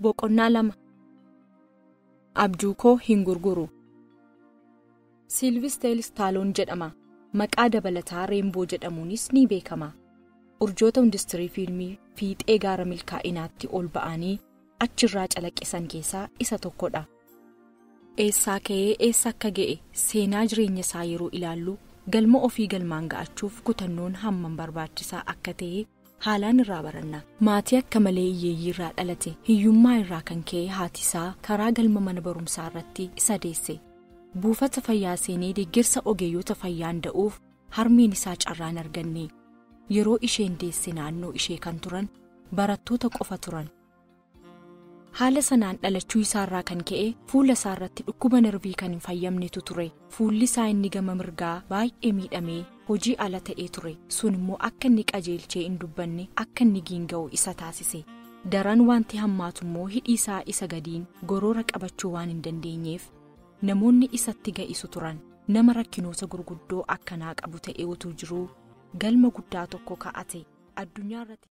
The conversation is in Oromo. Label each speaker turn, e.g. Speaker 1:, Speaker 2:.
Speaker 1: Boqonnaa 2. Abjuu koo hin gurguru. Silvister Stallone jedhama. Maqaa dabalataa Reemboo jedhamuunis ni beekama. Urjoota industirii fiilmii fiixee gaara milkaa'inaatti ol ba'anii achirraa calaqqisan keessaa isa tokkodha. Eessaa ka'ee eessa akka ga'e seenaa jireenya isaa yeroo ilaallu galma ofii galmaan ga'achuuf kutannoon hammam barbaachisaa akka ta'e haalaan irraa baranna. Maatii akka malee hiyyeeyyii irraa dhalate, hiyyummaa irraa kan ka'e haati isaa karaa galma mana barumsaa irratti isa deesse. Buufata fayyaa seenee deeggarsa ogeeyyota fayyaan da'uuf harmeen isaa carraan arganne. Yeroo isheen deesse naannoo ishee kan turan barattoota qofa turan. Haala sanaan dhalachuu isaarraa kan ka'e fuula isaarratti dhukkuba narvii kan hin fayyamnetu ture. Fuulli isaa inni gama mirgaa baay'ee miidhamee hojii ala ta'ee ture. Sun immoo akka inni qajeelchee hin dubbanne, akka inni giinga'u isa taasise. Daran wanti hammaatu immoo hidhii isaa isa gadiin goroora qabachuu waan hin dandeenyeef namoonni isatti ga'isu turan. Nama rakkinoota gurguddoo akkanaa qabu ta'ee utuu jiruu galma guddaa tokko kaa'ate. Addunyaa irratti